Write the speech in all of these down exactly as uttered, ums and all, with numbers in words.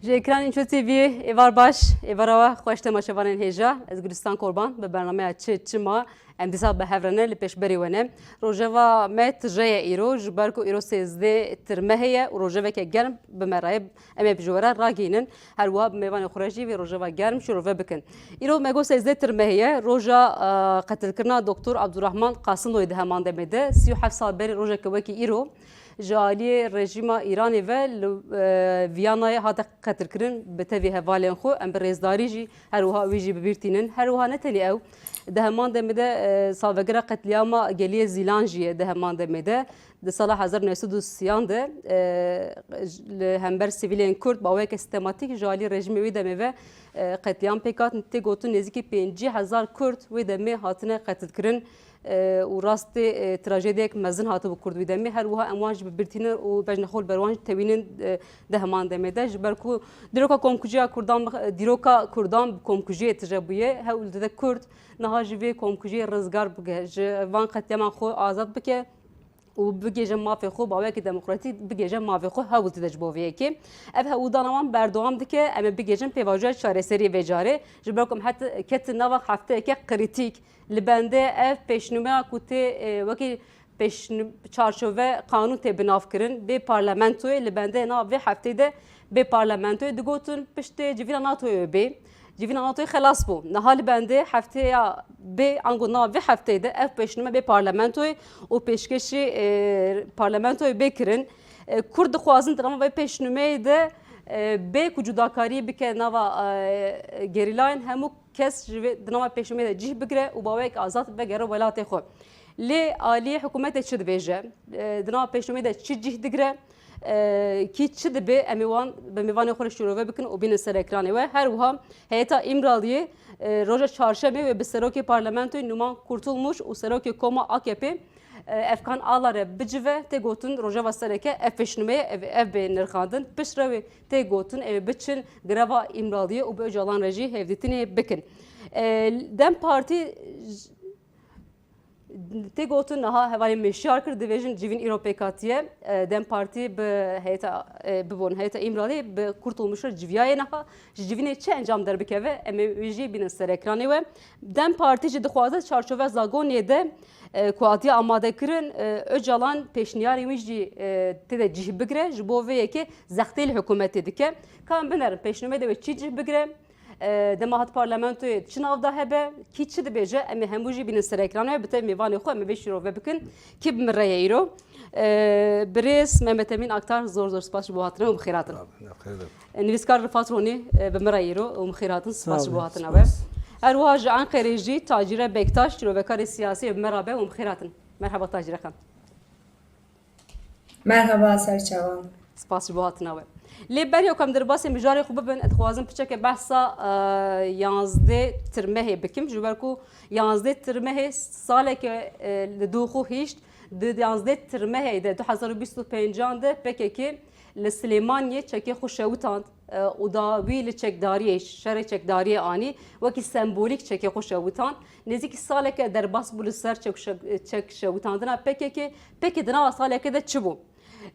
Ji ekranên Ço T V'yê êvar baş, êvara we xweş temaşevanên hêja. Ez Gulistan Korban bi bernameya Çi Çima em dîsa bi hev re ne, li pêşberî we ne. Rojeva me tije ye îro, ji ber ku îro sêzdeh Tirmehê ye û rojeveke germ bi me re ye, em ê ji we re ragihînin. Her wiha bi mêvanê xwe re jî vê rojeva germ şîrove bikin. Îro me got sêzdeh Tirmehê ye, roja, e, qetilkirina Doktor Abdurrahman Qasimloyê di heman demê de, sî û heft sal berî rojeke wekî îro, ji aliyê rejîma Îranê ve li, e, Viyanayê hate qetilkirin bi tevî hevalên xwe. Em bi rêzdarî jî her wiha wî jî bi bîr tînin. Her wiha ne tenê ew, di heman demê de, e, salvegera qetlîama Geliyê Zîlan jî ye di heman demê de. Di sala hezar neh sed û sîyan de, e, li hember sivîlên Kurd bi awayeke sîstematîk ji alî rejîmê wê demê ve, e, qetlîam pêk hat. Tê gotin nêzîkî pêncî hezar Kurd wê demê hatine qetilkirin. E, û rastê, e, trajediyek mezin hatibû Kurd wî demê. Her wiha em wan jî bi bîr tînin û bejna xwe li ber wan jî tewînin, e, di heman demê de. Ji ber ku dîroka komkujiya Kurdan bi, dîroka Kurdan bi komkujiyê tije bûye, hewl dide Kurd niha ji vê komkujiyê rizgar bike, ji van qetlîaman xwe azad bike û bigihêje mafê xwe, bi awayekî demokratîk bigihêje mafê xwe, hewl dide ji bo vê yekê. Ev hewldana wan berdewam dike, em ê bigihêjin pêvajoya çareseriyê vê carê. Ji ber ku em het-, ketin nava hefteyeke krîtîk, li bendê ev pêşnûmeya ku tê, e, wekî pêşnû-, çarçove qanûn tê binavkirin, bê parlamentoyê, li bendê nav vê hefteyê de bê parlamentoyê, digotin piştê civîna NATOyê bê. Civîna NATOyê xelas bû. Niha li bendê hefteya bê, ango nav vê hefteyê de ev pêşnûme bê parlamentoyê û pêşkêşî, e, parlamentoyê bê kirin. E, Kurd dixwazin di nava vê pêşnûmeyê de, e, bê ku cudakariyê bike nava, e, gerîlayên, hemû kes ji vê, di nava pêşnûmeyê de cih bigire û bi awayek azad vegere welatê xwe. Lê aliyê hikûmetê çi dibêje? E, di nava pêşnûmeyê de çi cih digire? E, kî çi dibe? Em ê wan bi mêvanê xwe re şîrove bikin û bînin ser ekranê we. Her wiha heyeta Îmraliyê, e, roja çarşemê wê bi serokê parlamentoyê Numan Kurtulmuş û serokê koma A K P, e, Efkan Ala re bicive. Tê gotin rojeva sereke ev pêşnûme ye, ev, ev bê nirxandin. Piştre wê tê gotin ew ê biçin greva Îmraliyê û bi Ocalan re jî hevdîtinê bikin. E, DEM Partî j-, tê gotin niha hevalên min şiyar kir, dibêjin civîn îro pêk hatiye. E, DEM Partî bi heyeta, e, bibûn heyeta Îmraliyê bi Kurtulmuş re civiyaye niha. Ji civînê çi encam derbikeve, em ê wê jî bînin ser ekranê we. DEM Partî jî dixwaze çarçoveya Zagoniyê de, e, ku hatiye amadekirin, e, Ocalan pêşniyarên wî jî, e, tê de cih bigire, ji bo vê yekê zextê li hikûmetê dike. Ka em binerin, pêşnûmeyê de wê çi cih bigire? E, dema hat parlamentoyê çi nav da hebe? Kî çi dibêje? Em ê hemû jî bînin ser ekranê we, bi tevî mêvanê xwe em ê vê şîrove bikin. Kî bi min re ye îro? E, birêz Mehmet Emîn Aktar, zor zor spas ji bo hatina û bi xêr hatin. Sağ olun, ne xêr. E, nivîskar Rifat Ronî, e, bi min re îro û bi xêr hatin. Spas ji bo hatina we. Her wiha ji Enqerê jî Tacîre Bektaş, şîrovekarê siyasî, bi me re be û bi xêr hatin. Merhaba Tacîre Xan. Merhaba, ser çavan. Spas ji bo hatina we. Lê berî ku em derbasê mijarê xwe bibin, ez dixwazim piçeke behsa, e, yanzdeh Tirmehê bikim, ji ber ku yanzdeh Tirmehê saleke, e, li dû xwe hişt, di yanzdeh Tirmehê de du hezar û bîst û pêncan de P K K li Silêmaniyê çekê xwe şewitand, e, û dawî li çekdariyê, şerê çekdariyê anî, wekî sembolîk çekê xwe şewitand. Nêzîkî saleke derbas bû li ser çek-, çek şewitandina P K K. P K K di nava saleke de çi bû?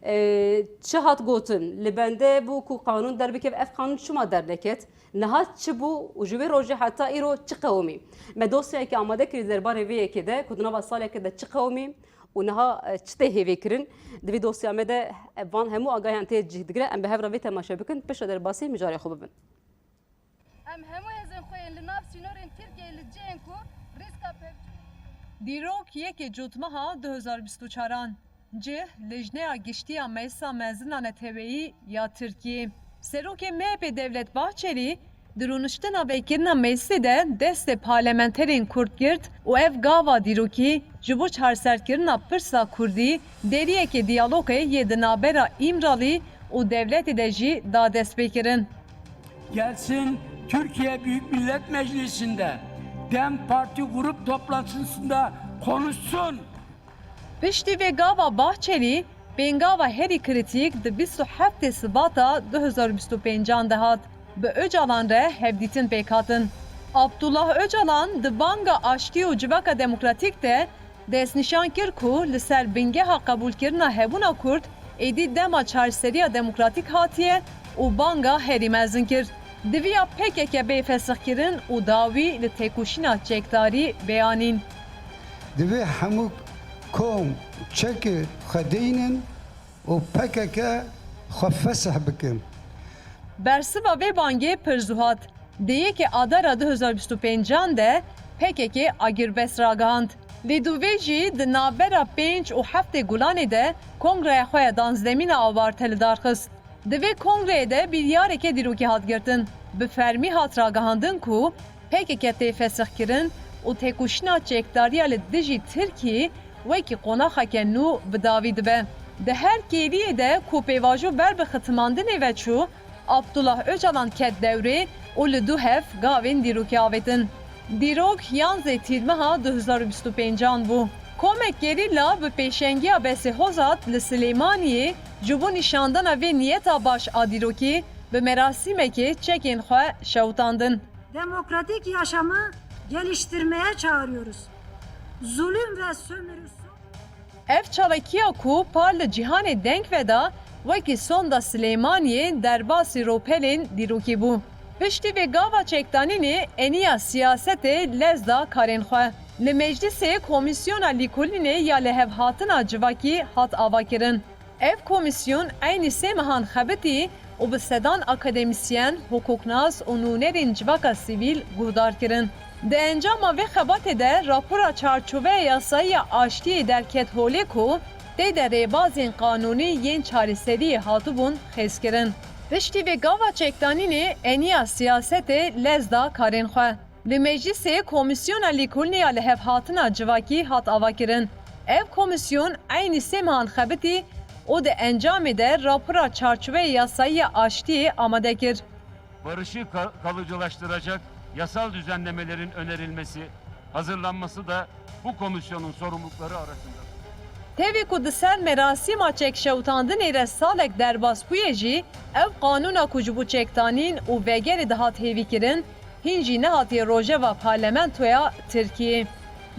E, çi hat gotin? Li bendê bû ku qanûn derbikeve, ev qanûn çima derneket? Niha çi bû û ji wê rojê heta îro çi qewimî? Me dosyayekê amade kiriye derbarê vê yekê de ku di nava saleke de çi qewimî û niha, e, çi tê hêvîkirin. Di vê dosya me de, e, van hemû agahiyan tê cih digire. Em bi hev re vê temaşe bikin, piştre derbasî mijarê xwe bibin. Em hemû hêzên xwe yên li nav sînorên Tirkiyeyê li cihên ku rîska pevçûn. Dîrok yekê Cotmeha du hezar bîst û çaran. Cih, Lijneya Giştî ya Meclisa Mezin a Neteweyî ya Tirkiyê. Serokê M H P Devlet Bahçelî di rûniştina vekirina meclisê de destê parlamenterên Kurd girt û ev gava dîrokî ji bo çareserdkirina pirsa Kurdî deriyeke diyalogê yê di navbera Îmralî û dewletê de jî da destpêkirin. Gelsin Türkiye Büyük Millet Meclisi'nde DEM Parti grup toplantısında konuşsun. Piştî vê gava Bahçelî pêngava herî krîtîk di bîst û heftê Sibata du hezar û bîst û pêncan de hat. Bi Ocalan re hevdîtin pêk hatin. Abdullah Ocalan di banga aştî û civaka demokratîk de destnîşan kir ku li ser bingeha qebûlkirina hebûna Kurd êdî dema çareseriya demokratîk hatiye û banga herî mezin kir. Diviya P K K bê fesixkirin û dawî li têkoşîna çekdarî bê anîn. Divê hemû kom çekê xwe deynin û P K K xwe fesih bikin. Bersiva vê bangê pir zû hat. Di yekê Adara du hezar bîst û pêncan de P K K agirbest ragihand. Lê dûvê jî di navbera pênc û heftê Gulanê de kongreya xwe ya danzdemîn a awarte li dar xist. Di vê kongreyê de biryareke dîrokî hat girtin. Bi fermî hat ragihandin ku P K K tê fesixkirin û têkoşîna çekdariya li dijî Tirkiyê wekî qonaxeke nû bi dawî dibe. Di her kêliyê de ku pêvajo ber bi xitimandinê ve çû, Abdullah Ocalan ket dewrê û li dû hev gavên dîrokî avêtin. Dîrok yanzdeh Tîrmeha du hezar û bîst û pêncan bû. Komek gerîla bi pêşengiya Besê Hozat li Silêmaniyê ji bo nîşandana vê niyeta baş a dîrokî bi merasîmekê çekên xwe şewitandin. Demokratik yaşamı geliştirmeye çağırıyoruz. Zulüm ve sömürüsü Ev çalakiya ku par li cîhanê deng veda, wekî sonda Silêmaniyê derbasî ropelên dîrokî bû. Piştî vê gava çekdanînê eniya siyasetê lez da karên xwe. Li meclisê Komîsyona Lîkolînê ya Lihevhatina Civakî hat avakirin. Ev komîsyon eynî sê mehan xebitî û bi sedan akademîsyen, hukuknas û nûnerên civaka sivîl guhdar kirin. Di encama vê xebatê de rapora çarçoveya yasayî ya aştiyê derket holê ku tê de rêbazên qanûnî yên çareseriyê hatibûn xêzkirin. Piştî vê gava çekdanînê eniya siyasetê lez da karên xwe. Li meclisê Komîsyona Lîkolînê ya Lihevhatina Civakî hat avakirin. Ev komîsyon eynî sê mehan xebitî û di encamê de rapora çarçoveyê yasayî ya aştiyê amade kir. Barışı ka- kalıcılaştıracak yasal düzenlemelerin önerilmesi, hazırlanması da bu komisyonun sorumlulukları arasında. Tevî ku di ser merasîma çekşewitandinê re salek derbas bûye jî, ev qanûna ku ji bo çekdanîn û vegerê dihat hêvîkirin, hîn jî nehatiye rojeva parlamentoya Tirkiyê.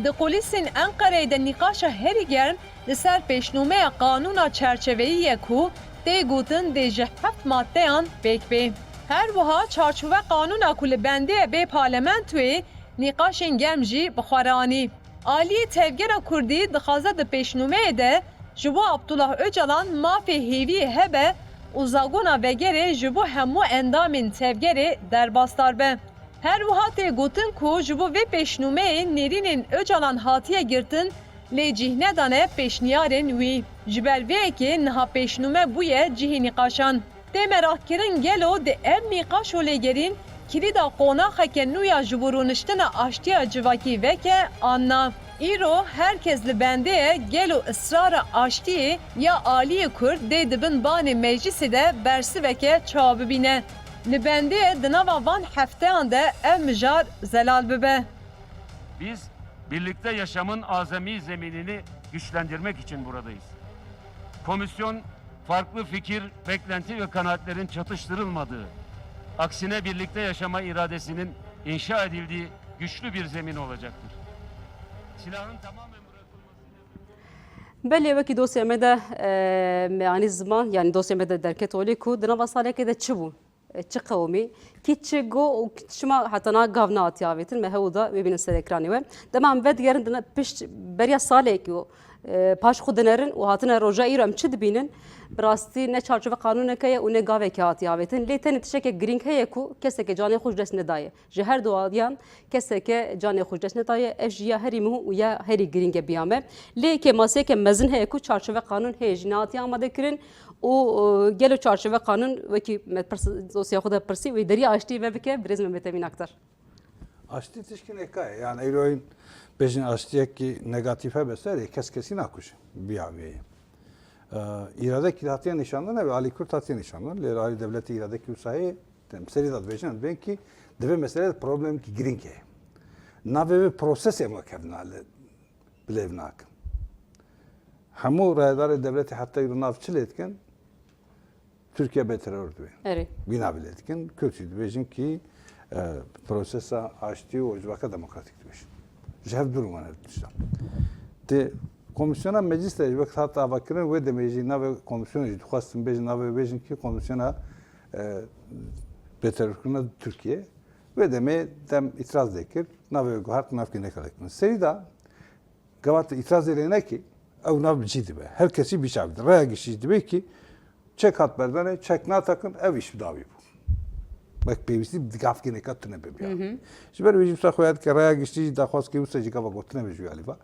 Di kulîsên Enqereyê de nîqaşa herî germ li ser pêşnûmeya qanûna çerçeveyî ye ku tê gotin dê ji heft maddeyan pêk bê. Her wiha çarçove qanûna ku li bendê ye bê parlamentoyê nîqaşên germ jî bi xwe re anî. Aliyê Tevgera Kurdî dixwaze di pêşnûmeyê de ji bo Abdullah Ocalan mafê hêviyê hebe û zagona vegerê ji bo hemû endamên tevgerê derbasdar be. Her wiha tê gotin ku ji bo vê pêşnûmeyê nêrînên Ocalan hatiye girtin, lê cih nedane pêşniyarên wî. Ji ber vê yekê niha pêşnûme bûye cihê nîqaşan. Tê meraqkirin gelo di ev nîqaş û lêgerîn kilîda qonaxeke nû ya ji bo rûniştina aştiya civakî veke an na? Îro her kes li bendê ye, gelo israra aştiyê ya aliyê Kurd dê di bin banê meclisê de bersiveke çawa bibîne? Li bendê ye di nava van hefteyan de ev mijar zelal bibe. Biz birlikte yaşamın azami zeminini güçlendirmek için buradayız. Komisyon farklı fikir, beklenti ve kanaatlerin çatıştırılmadığı, aksine birlikte yaşama iradesinin inşa edildiği güçlü bir zemin olacaktır. Silahın tamamen bırakılmasıyla Belê wekî dosyê me de e, me anî ziman, yanî dosyê me de derket olê ku di nava salekê de çi bû? E, çi qewimî? Kî çi got û çima heta niha gav nehatî avêtin? Me hewl da wê bînin ser ekranê we. Dema em vedigerin dine pişt beriya salekî û e, paş xwe dinerin û hatine roja îro em çi dibînin? Bi rastî ne çarçove qanûneke ye û ne gaveke hatî avêtin. Lê tenê tişteke girîng heye ku keseke canê xwe ji dest nedaye. Ji her du aliyan keseke canê xwe ji dest nedaye. Ev jî ya herî muhim û ya herî girîng e biya me. Lê kêmasiyeke mezin heye ku çarçove qanûn heye jî nehatiye amadekirin û, e, gelo çarçove qanûn wekî me pirs, dosya xwe de pirsî wê derî aştiyê vebike birêz Mehmet Emîn Aktar. Aştî tişkî neka ye. Yani eyroyîn bêjin aştiyekî negatîf hebe ser ê kes kesî nakuje. Biya vê ye. Îradekî hatiye nîşandin, ev alî Kurd hatiye nîşandin. Lê alî dewletê îradekî wisa heye, em serî de dibêjin, em dibên kî di vê meseleyê de problemekî girîng heye. Navê vê prosesê em wek hev nale bilêv nakin. Hemû rayedarê dewletê heta îro nav çi lê dikin? Tirkiye bê teror dibê. Erê. Bîna bilê dikin. Kurd jî dibêjin kî e, prosesa aştî û civaka demokratîk dibêjin. Ji hev dûr wan ev tiştan. Tê komîsyona meclis de ji wek hat avakirin wê demê jî navê komîsyonê jî dixwestin bêjin, navê bêjin kî komîsyona e, bêterorkirina Tirkiye. Wê demê dem îtiraz lê kir, navê wê guhart navkê neka lê kirin. Serî da, gava tu îtirazê lê nekî, ew nav bi cî dibe. Her kesî bî çav dide. Raya giştî jî dibê kî çek hat berdanê, çek natekin, ev îş bi dawî bû. Wek pêwîstî bi gavkê neka tune bibiya. Hı hı. Ji ber wê jî wisa xwe ya dike, raya giştî jî daxwaz kir wisa jî gava gotine be ji wî alî va.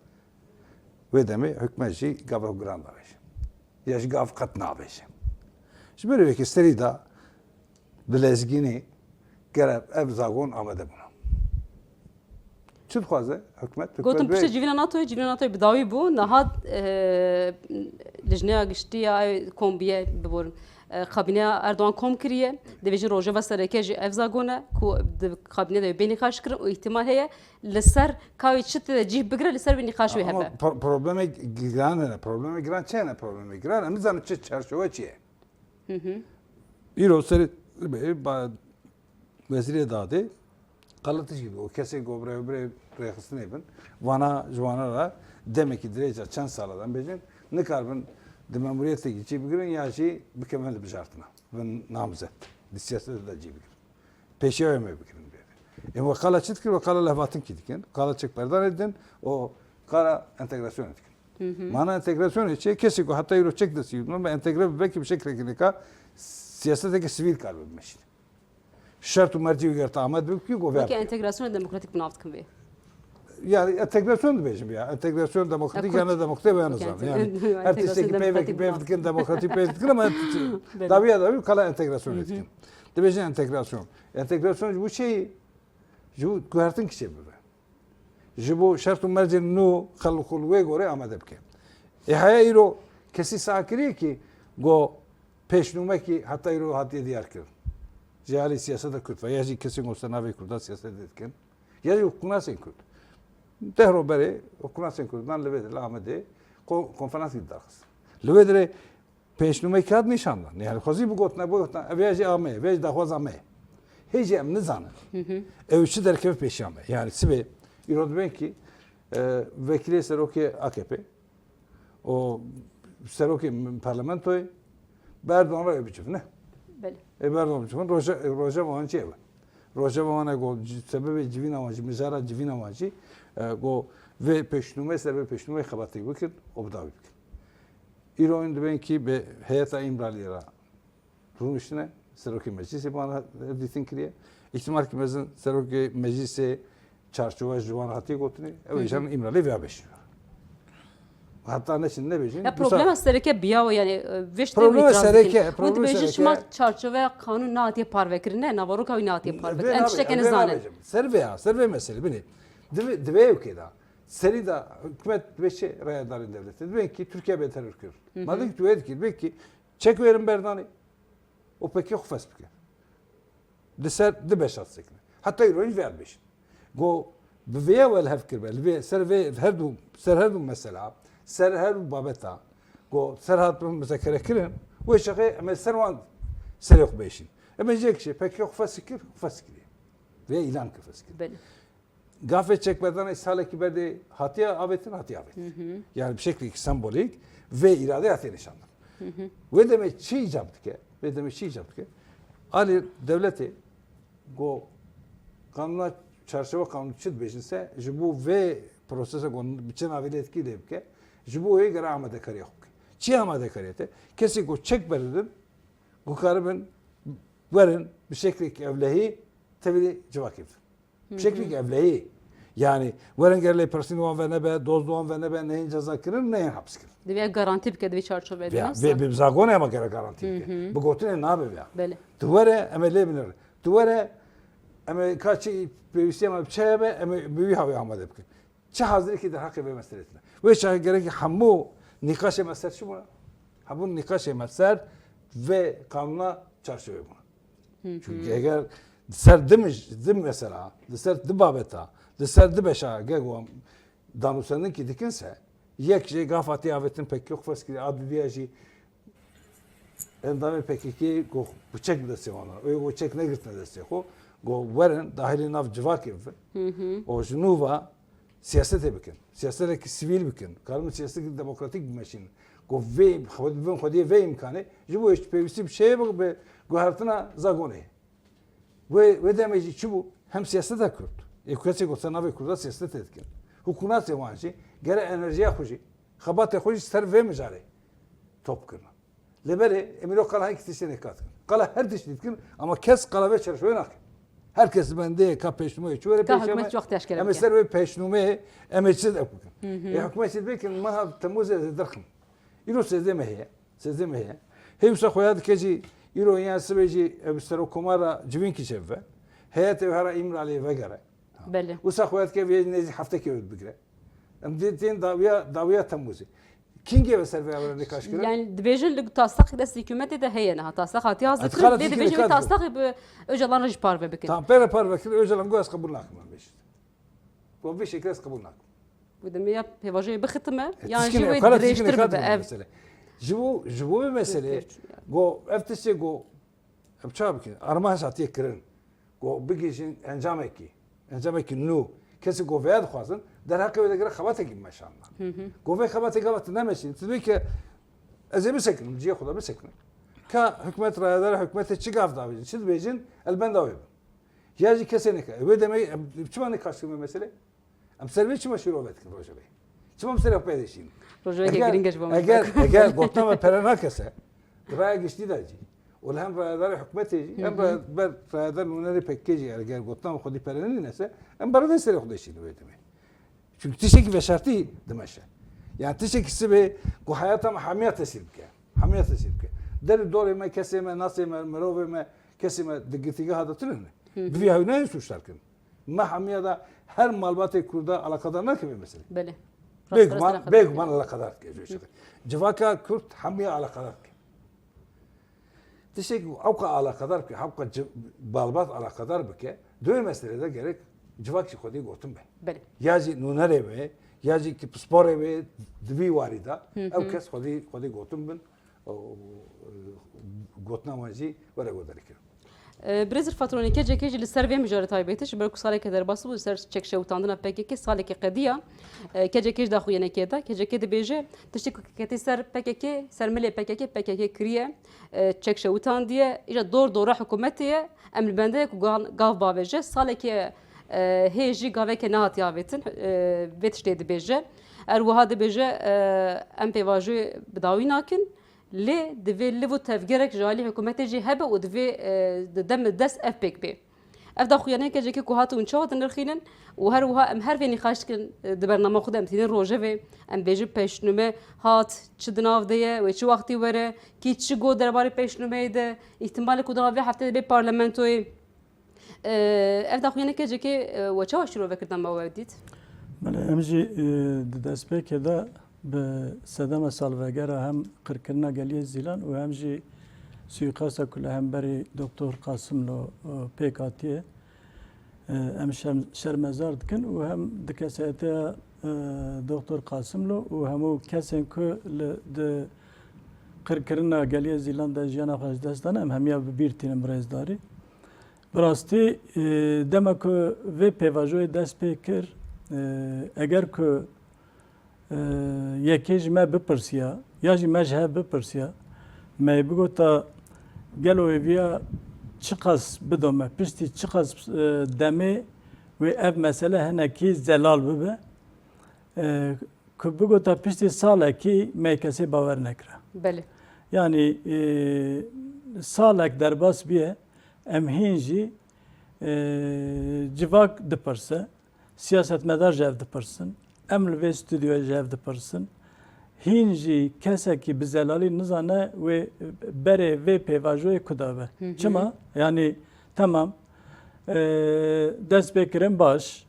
Wê demê hikûmet jî gava giran davêje. Ya jî gav qet navêje. Ji ber wê yekê serî da bi lezgînî gere ev zagon amade bûna. Çi dixwaze hikûmet? Gotin Hikûmet piştî wê civîna NATOyê, civîna NATOyê bi dawî bû. Niha, e, Lijneya Giştî ya Kombiye, biborin, e, kabîneya Erdogan kom kiriye. Dibêjin rojeva sereke jî ev zagon e ku di kabîne de bê nîqaş kirin û îhtimal heye li ser ka wê çi tê de cih bigire, li ser wê nîqaş wê Ama hebe. pro-, problemê giran hene. Problemê giran çi hene? Problemê giran em nizanin çi çarçowe çi ye. Hı hı. Îro serê ba-, wezîrê dadê qala tişkî bû. Kesê ku bi rêvebirê rêxistinê bin, vana ji wana re demekî dirêja çend sala de em bêjin, nikaribin di memûriyetekî cî bigirin ya jî bikevin li bijartina. Bin namzet. Di siyasetê de cî bigirin. Pêşiya wê me bigirin bê. Ê we qala çi dikir? We qala lehvatinkî dikin. Qala çekberdanê didin. O qala entegrasyonê dikin. Hı hı. Mana entegrasyonê çi ye? Kesê ku heta îro çek destî, normal entegre bibe ki bi şeklekî nika siyaseteke sivîl kar bimeşîne. Şert û mercî wî ger te amed bibkî, ku Weke vê entegrasyona demokratîk bi nav dikin vê. Yani entegrasyon dibêjim ya. Entegrasyon demokratîk Ya ya ne demokratîk ya ne zanim. Yani her tiştekî peyvekî peyv dikin, demokratîk peyv dikin ama Belê. dawiya dawî kala entegrasyon Hı hı. dikin. Dibêjin entegrasyon. Entegrasyon ji bo çi? Ji bo guhertin kişê bibe. Ji bo şert û mercên nû xelqul wê gorê amade bike. Ê heya îro kesî saha kiriye ki go pêşnûmekî heta îro hatiye diyar kirin. Ji alî siyaseta Kurd ve ya jî kesên ku ser navê Kurda siyasetê dikin. Ya jî hukûnasên Kurd. Deh roj berê hukûnasên Kurdan li vê de li Amedê ko-, konferansê darxist. Li vê dirê pêşnûmeyek hat nîşan dan. Yani xwezî bigotine, bigotine, ev ya jî ame, vê jî daxwaza me. Hê jî em nizanin. Hı hı. Ew çi derkeve pêşiya me. Yani sibê, îro dibên ki, e, vekîlê serokê A K P, O serokê parlamentoyê bi Erdogan re bicivne. Belê. Ê bi Erdogan bicivin, roje-, rojeva wan jî ev e. Rojeva wan e, go ci-, sebebê civîna wan jî, mijara civîna wan jî, e, go vê pêşnûmê, ser vê pêşnûmê xebatê bikin, o bi dawî bikin. Îro hûn dibên kî bi heyeta Îmraliyê re rûniştine, serokê meclîsê bi wan re hevdîtin kiriye. Îhtimalkî mezin serokê meclîsê çarçowe ji wan hatiye gotinê, ew ê Hı hı. jan Îmralî vêya beşî. Heta neçin nebêjin, Ya wisa problema sereke biyawe, yani, e, vê ştê Problema itiraz sereke, dikin. Hûn problema dibêjin sereke. şima çarçoveya qanûn nehatiye parvekirin, ne, navaroka wî nehatiye parvekirin. Vê Em nabe-, tiştekê em vê nizanin. nabêjin. Ser vêya, ser vê meselê binê. Divê, divê ew kê da. Serî da hikûmet dibê çi? Rayedalên devletê. Dibên ki Tirkiye bê terorkir. Hı hı. Madem ki tu wê dikî, dibê ki çek wêrin berdanê. û pekê xwe fes bike. Di ser di beşa disekine. Heta îro jî vê dibêjin. Go bi vêya we li hev kiribe, li vê ser vê her du, ser her du mesela, ser her du babeta, go ser hat muzakere kirin, wê çaxê em ê ser wan serê xwe bêşin. Em ê jê kişê pekê xwe fes kir, xwe fes kiriye. Vê îlan kir fes kir. Belê. Gafê çekberdanê salekî berdê hatiye avêtin, hatiye avêtin. Hı hı. Yani bi şeklekî sembolîk vê îradê hatiye nîşandan. Hı hı. Wê demê çi îcab dike? Wê demê çi îcab dike? Alî dewletê go qanûna çarçewa qanûn çi dibêjin se, ji bo vê prosese go bi çi navê lê dikî lê bike, ji bo wê gere amadekariya xwe bike. Çi amadekariya te? Kesê go çek berdidin, go karibin werin bi şeklekî ewlehî tevî civakê bidin. Bi şeklekî ewlehî. Yani werin ger lêpirsîn wan ve nebe, doz wan ve nebe, neyên cezakirin, neyên hapskirin. Divê garantî bike di vê çarçoveyê de, Ya, ne? vê, bi zagonê ama gerek garantî bike. Hı hı. Bi gotinê nabe ya. Belê. Tu were, em ê lê binêrin. Tu were, em ê ka çi pêwîstî em ê bi çi hebe, em ê bi wî hawî amade bikin. Çi hazirîkî derheqê vê meselê tune? Wê çaxê gerekî hemû nîqaşê me ser çi bûne? Hemû nîqaşê me ser vê qanûna çarçovê bûne. Hı hı. Çünkü eger di ser di mij-, di mesela, di ser di babeta, di ser di beşa ge wan danûsendikî dikin se, yek jê gava tê avêtin P K K xwe fes kiriye, a dudiya jî endamê P K K go bi çek bi destê wan re. Ê go çek negirtine destê xwe, go werin dahilê nav civakê bibin. Hı hı. O ji nû ve siyasetê bikin. Siyasetekî sivîl bikin. Karin siyasetekî demokratîk bimeşînin. Ku vê, xwe-, bin xwediyê vê îmkanê, ji bo hişt pêwîstî bi şeye bi, bi guhertina zagonê. Wê, wê demê jî çi bû? Hem siyaseta Kurd. Ê ku kesê ku ser navê Kurda siyasetê dikin. Hikûmetê wan jî gere enerjiya xwe jî, xebatê xwe jî ser vê mijarê top kirine. Lê berê, em îro qala hekî tiştê nêka dikin. Qala her tiştî dikin, ama kes qala vê çerçeveyê nake. Her kes bendê ka pêşnûmeyê çi were Ka pêşe hikûmet me, çi wextê eşkere em ê bike? ser wê pêşnûmeyê, em ê çi de bikin. Hı hı. Ê hikûmet çi bikin, meha Temmûzê ez ê derxim. Îro sêzdeh mehê ye. Sêzdeh mehê ye. Hê wisa xwe ya dike jî, îro yan sibê jî, ev serokkomara civînkî çêbibe. Heyetê wê hera Îmraliyê vegere. Belê. Wisa xwe ya dike vê nêzî heftekê wê bigire. Em dê tên dawiya, dawiya Temmûzê. Kîngê ve ser vê were nîqaş kirin? Yani dibêjin li taslaqê dest hikûmetê de heye niha. Taslaq hatiye hazir kirin. Lê dibêjin vê taslaqê bi Ocalan re jî parve bikin. Tam pê re parve kirin, Ocalan got ez qebûl nakim, em bêjin. Got vê şekilde ez qebûl nakim. Wê demê ya pêvajoyê bixitime, E, yan jî tişkine, wê kara dirêjtir tişkine bibe ev. Mesele. Ji bo, ji bo vê meselê, Dirêjtir, yani. Go, ev tiştê go, em çawa bikin? Armanc hatiye kirin. Go bigihîjin encamekî. Encamekî nû. Kesê ku vêya dixwazin, derheqê wê de gere xebatekî bimeşandin. Hı hı. Go vê xebatê gava tu nemeşîn. Tu dibê ke ez ê bisekinim, cihê xwe de bisekinim. Ka hikûmet, rayedara hikûmetê çi gav davêjin, çi dibêjin, el benda wê bin. Ya jî kesê neke. Wê demê em çima nîqaş kirin vê meselê? Em ser vê çima şîrove dikin rojevê? Çima em ser xwe pê dişînin? Rojeveke Eger, girîng e ji bo me. eger, eger gotina me pere nakese, raya giştî de jî, û li hem rayedarê hikûmetê jî, em Hı hı. raye-, ber rayedar nûnerê P K K jî eger gotina me xwedî pere nînese, em berevê serê xwe dişînin wê demê. Çünkü tiştekî veşartî dimeşe. Yani tiştekî sibê ku heyata me hemiya tesîr bike. Hemiya tesîr bike. Der û dorê me, kesê me, nasê me, mirovê me, kesê me di girtîgeha de tune ne. Hı hı. Bi vî hewî nayê sûcdar kirin. Me hemiya de her malbatê Kurda alakadar nake vê meselê. Belê. Bêguman, Rast, rast, bêguman alakadar dike ji wê şexê. Civaka Kurd hemiya alakadar dike. Tiştek ewqa alakadar bike, hewqa ci-, malbat alakadar bike, di wê meselê de gerek civak jî xwedî gotin be. Belê. Ya jî nûnerê be, ya jî ki pisporê be, di vî warî de Hı hı. ew kes xwedî, xwedî gotin bin. û, û, gotina wan jî were guhdarîkirin. E, Birêz Rifat Ronî, K C K jî li ser vê mijarê taybetî, ji ber ku saleke derbas bû, li ser çekşewitandina P K K salekê qediya. E, K C K jî daxuyanekê da. K C K dibêje, tiştê ku ketî ser P K K, ser milê P K K, P K K kiriye, e, çekşewitandiye, îja dor dora hikûmetê ye, em li bendê ye ku gal-, gav bavêje. Salekê, e, hê jî gaveke nehatiye avêtin, e, vê tiştê dibêje. Her wiha dibêje, e, em pêvajoyê bi dawî nakin. Lê divê liv û tevgerek ji alî hikûmetê jî hebe û divê, e, di dem dest ev pêk bê. Ev daxuyaniyeke jekê ku hat hûn çawa dinirxînin û her wiha em her vê nîqaş dikin, e, di bernama xwe de em tînin rojevê, em bêjin pêşnûme hat, çi di nav de ye, wê çi wextî were, kî çi got derbarê pêşnûmeyê de, îhtimalê ku di nav vê hefteyê de bê parlamentoyê. Ev daxuyaneke cekê, e, we çawa şîrove kir dema we dît? Belê, em jî, e, di destpêkê de bi sedema salvegera hem qirkirina Geliyê Zîlan û hem jî suîqasta ku li hemberî Doktor Qasimlo, e, pêk hatiye, e, em şerm-, şermezar dikin û hem di kesayetiya, e, Doktor Qasimlo û hemû kesên ku li, di qirkirina Geliyê Zîlan de jiyana xwe ji dest dane, em hemiya bi bîr tînin bi rêzdarî. Bi rastî, e, dema ku vê pêvajoyê dest pê kir, e, eger ku, e, yekê ji me bipirsiya, ya jî me ji hev bipirsiya, me yê bigota, gelo hêviya çiqas bido me, piştî çiqas, e, demê wê ev mesele hinekî zelal bibe, e, ku bigota piştî salekî me kesê bawer nekira. Belê. Yanî, e, salek derbas biye, em hîn jî, e, civak dipirse, siyasetmedar ji hev dipirsin, em li vê stûdyoyê ji hev dipirsin. Hîn jî kesekî bi zelalî nizane wê berê vê pêvajoyê ku da be. Hı hı. Çima? Yanî, temam, e, dest pê kirin baş,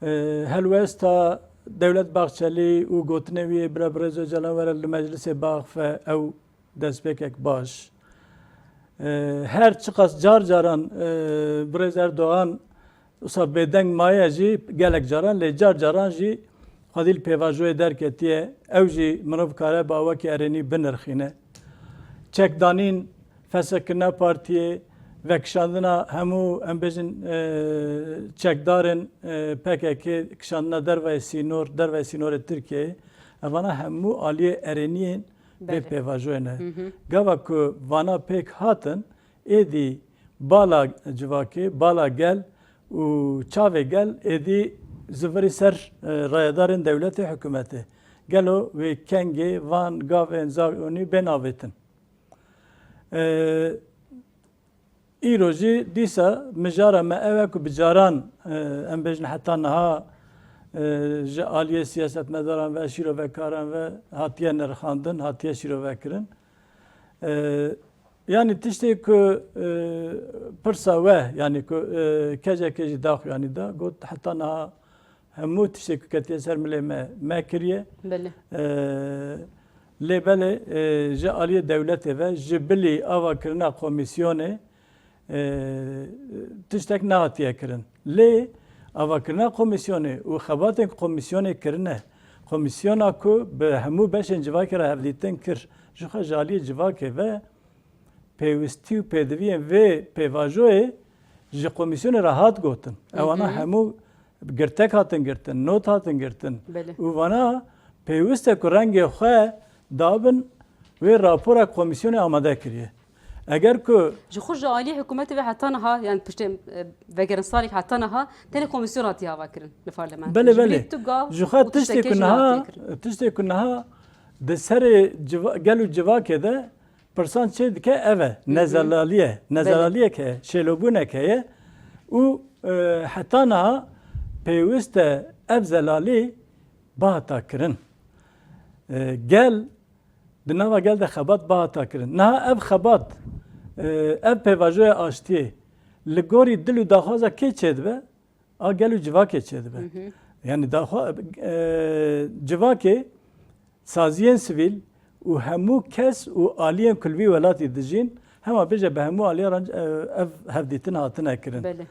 E, helwesta Dewlet Bahçelî û gotinê wî yê bira Birêz Ocalan were li meclisê biaxife, ew destpêkek baş. E, her çiqas car caran, e, Birêz Erdogan wisa bêdeng maye jî, gelek caran, lê car caran jî xwedî li pêvajoyê derketiye. Ew jî mirov kare bi awekî erênî binirxîne. Çekdanîn, feshekirina partiyê, vekişandina hemû, em bêjin, e, çekdarên, e, P K K, kişandina dervayê sînor, dervayê sînorê Tirkiyeyê, Evana hemû aliyê erêniyên vê pêvajoyê ne. Gava ku vana pêk hatin, êdî bala civakê, bala gel û çavê gel êdî zivirî ser, e, rayedarên dewletê, hikûmetê. Gelo wê kengê van gavên zagonî bên avêtin? E, Îro jî dîsa mijara me ew e ku bi caran, e, em bêjin heta niha, e, ji aliyê siyasetmedaran ve, şîrovekaran ve hatiye nirxandin, hatiye şîrovekirin. E, yanî tiştê ku, e, pirsa we, yanî ku, e, kecekê jî daxuyanî da, got heta niha hemû tiştê ku ketiye ser milê me, me kiriye. Belê. Ee, lê belê, e, ji aliyê dewletê ve, ji bilî avakirina komîsyonê, e, tiştek nehatiye kirin. Lê avakirina komîsyonê û xebatên ku komîsyonê kirine, komîsyona ku bi hemû beşên civakê re hevdîtin kir, ji xwe ji aliyê civakê ve pêwistî û pêdiviyên vê pêvajoyê ji komîsyonê re hat gotin. Ewana hemû girtek hatin girtin, not hatin girtin. Belê. Û vana pêwist e ku rengê xwe dabin wê rapora komîsyonê amade kiriye. Eger ku Ji xwe ji aliyê hikûmetê ve heta niha, yani piştê, e, vegerin salek heta niha tenê komîsyon hatiye avakirin li parlamentoyê. Belê, Ji bilî belê. tu gav Ji xwe û tiştê tiştekê ku jî niha, hatiye kirin. tiştê ku niha di serê civa-, gel û civakê de pirsan çê dike ev e, nezelalî ye. Nezelaliyek heye, şêlobûnek heye û, e, heta niha pêwist e ev zelalî bihata kirin. E, gel, di nava gel de xebat bihata kirin. Niha ev xebat, e, ev pêvajoya aştiyê li gorî dil û daxwaza kê çêdibe? A gel û civakê çêdibe. Yanî daxwa-, e, civakê, saziyên sivîl û hemû kes û aliyên ku li vî welatî dijîn, hema bêje bi hemû aliyan re, e, ev hevdîtin hatine kirin. Belê.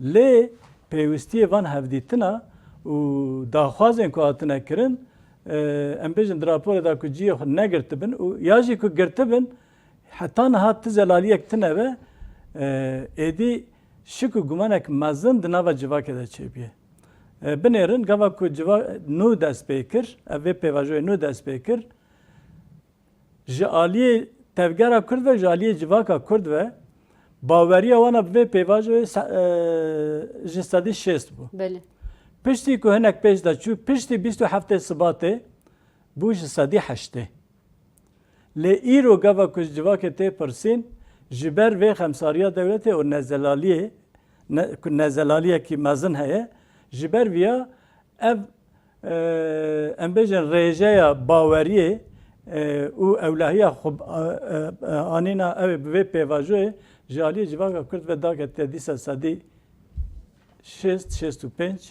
Lê pêwistiyê van hevdîtina û daxwazên ku hatine kirin, e, em bêjin di raporê de ku cihê xwe negirtibin û ya jî ku girtibin, heta niha ti zelaliyek tine be, e, êdî şik û gumanek mezin di nava civakê de çêbûye. E, binêrin, gava ku civa-, nû dest pê kir, ev vê pêvajoyê nû dest pê kir, ji aliyê tevgera Kurd ve, ji aliyê civaka Kurd ve, baweriya wan a bi vê pêvajoyê se-, e, ji sedî şêst bû. Belê. Piştî ku hinek pêş de çû, piştî bîst û heftê Sibatê bû ji sedî heştê. Lê îro gava ku ji civakê tê pirsîn, ji ber vê xemsariya dewletê û nezelaliyê, ne-, ku nezelaliyekî mezin heye, ji ber viya ev, e, em bêjin rêjeya baweriyê, e, û ewlehiya xwe, e, e, e, anîna ew ê bi vê pêvajoyê ji aliyê civaka Kurd ve daketiye dîsa sedî şêst, şêst û pênc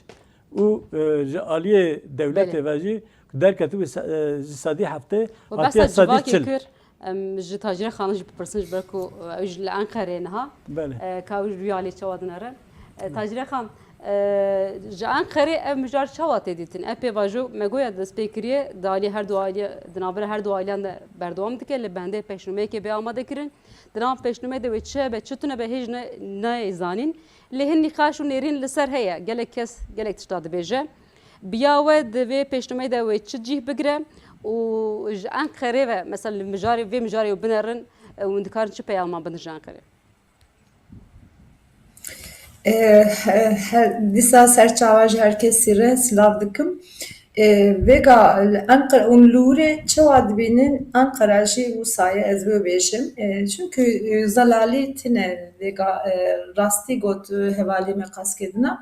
û, e, ji aliyê dewletê Belê. ve jî ku derketibû se-, e, ji sedî heftê Û hatiye behsa sedî civakê çil. kir, em ji Tacîre Xanê jî bipirsin, ji ber ku, e, ew jî li Enqerê niha. Belê. E, ka ew ji rûyê aliyê çawa dinere. E, Tacîre Xan, e, ji Enqerê ev mijar çawa tê dîtin? Ev pêvajo me goya destpê kiriye, di aliyê her du aliyê, di navbera her du aliyan de berdewam dike, li bendê pêşnûmeyekê bê amade kirin. Di nav pêşnûmeyê de wê çi hebe, çi tune be hêj ne, nayê zanîn. Lê hin nîqaş û nêrîn li ser heye. Gelek kes gelek tişta dibêje. Bi ya we di vê pêşnûmeyê de wê çi cîh bigire û ji Enqerê ve, mesela li mijarê, vê mijarê û binerin, e, hûn dikarin çi peyaman bidin ji Enqerê? E, he-, he-, dîsa serçawa ji her kesî re silav dikim. E, vêga li Enqere û li Lûrê çawa dibînin, Enqera jî wisa ye, ez wê bêjim. E, çunkî, e, zelalî tine vêga, e, rastî got, e, hevalê me qaskêdina.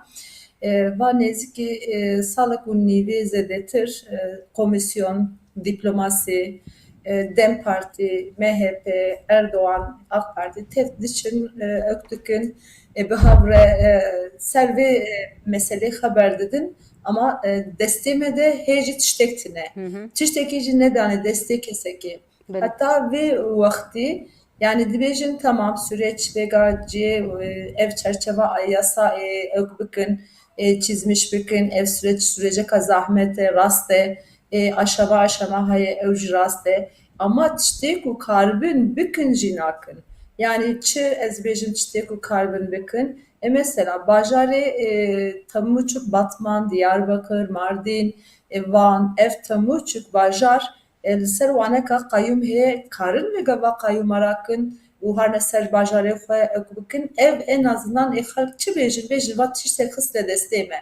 E, va nêzîkî, e, salek û nîvê zêdetir, e, komîsyon, dîplomasî, e, DEM Partî, MHP, Erdogan, AK Partî tev diçin, e, ewk dikin, e, bi hev re, e, ser vê, e, meselê xeber didin. Ama, e, destê me de hê jî tiştek tine. Hı hı. Tiştekî jî nedane destê kesekê. Belê. Heta vê wextî, yani dibêjin tamam, süreç vêga cihê, e, ev çerçeva yasa, e, ewk bikin, e, çizmiş bikin, ev süreç, süreceka zahmet e, rast e, e, aşama aşama heye, ew jî rast e. Ama tiştê ku karibin bikin jî nakin. Yani çi ez bêjim, çi tê ku karibin bikin. E, mesela bajarê, e, Temûçuk, Batman, Diyarbakir, Mardin, e, Van, ev Temûçuk bajar, e, li ser waneka qayûm heye, karin vê gava qayûma rakin û harine ser bajarê xwe ew bikin. Ev en azından ê xelk çi bêjin, bêjin va tiştek xiste destê me.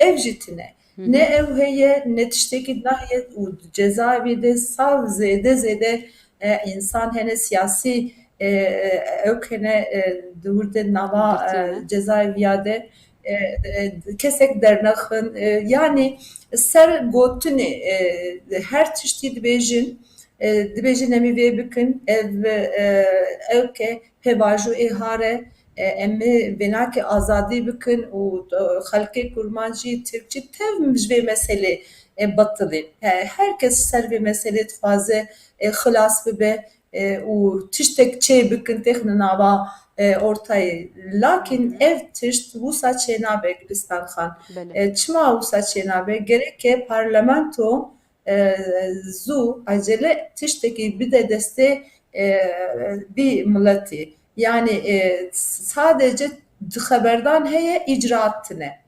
Ev jî tine. Ne ew heye, ne tiştekî din heye û cezaevî de sav zêde zêde, e, însan hene siyasî, e, e, ew hene, e, di wir de nava, e, cezaeviya de, e, e, kesek dernexin, e, yanî ser gotinê, e, her tiştî dibêjin, e, dibêjin em ê vê bikin, ev, e, ew ke pêvajo ê hare, e, em ê vênakê azadî bikin û, e, xelkê kurmancî, tirkçî tev ji vê meselê, e, betilî. He, her kes ser vê meselê dixwaze, e, xilas bibe, e, û tiştek çê bikin, têxine nava, e, ortayê. Lakin ev tişt wisa çênabe, Gülistan Xan. E, çima wisa çênabe? Gereke parlamento, e, zû, acele tiştekî bide destê, e, vî miletî. Yani, e, sadece xeberdan heye, îcraat tine.